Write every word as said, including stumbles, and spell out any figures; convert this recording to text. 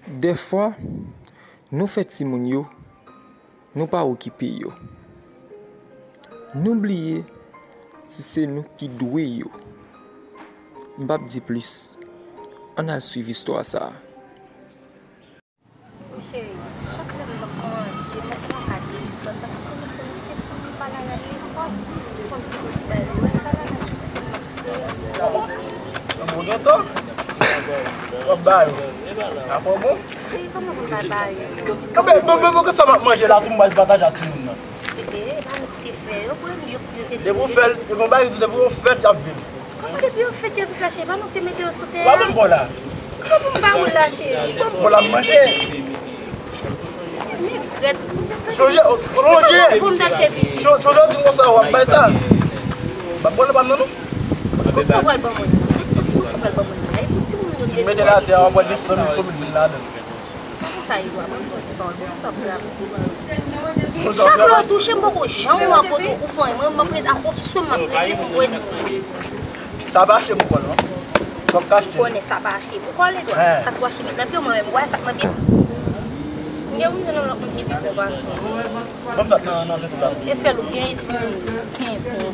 Dèfwa, nou fè timoun yo, nou pa okipe yo. Nou bliye si se nou ki dwe yo. M p ap di plis. Ann al swiv istwa sa a. Cheri, chak lè m ap manje, manje pa ka desann, paske kounye a fò m kite timoun yo pale avè m lekòl, fò m kite ti bagay yo, wè sa la nan sou ti m ap sere. Yon bon geto. W ap ba yo. Afè w bon? Cheri, kòman pou m pa ba yo? Non, men, men, men, men, sa m ap manje la, tou m pral pataje ak timoun nan. Bebe, e pa nou ki te fè yo, pou yo te Depi w fè l, e gon bagay ki di depi w fè l, y ap viv. Kòman depi yo fèt, y ap viv la, cheri? E pa nou ki te mete yo sou tè W ap a? ban m bò la. Kòman pou m ba ou la, cheri? Ban m bò la, m manje. Men grèt. Chonje, o, chonje. Pou m ta fè piti. Cho- Chonje w di m konsa, w ap bay sa. Ban m bò la, ban m nan non. Kòman sa w pral ban mwen? Kòman sa w pral ban mwen? Ay, pou timoun yo Si m mete l atè a, w ap wè de san mil fo m vin ladan. Kòman sa yo a? Ban m di w ti pawòl, kòman sa w ap travay? Chak lè w touche m, poko janm wè kote ou fè anyen. Mwen, m ap rete ak opsyon, m ap rete pou mwen di. Sa pa achte pou kòl non. W ap ka achte. Konnen sa pa achte pou kòl, Edwa. Eh. Sa se w achte met nan pye w, mwen menm, m wè sa k nan pye m. M gen moun nan lòt moun ki pi bon pase w. Ban m sa nan nan tèt ou la. E sèl ou gen timoun ki bon.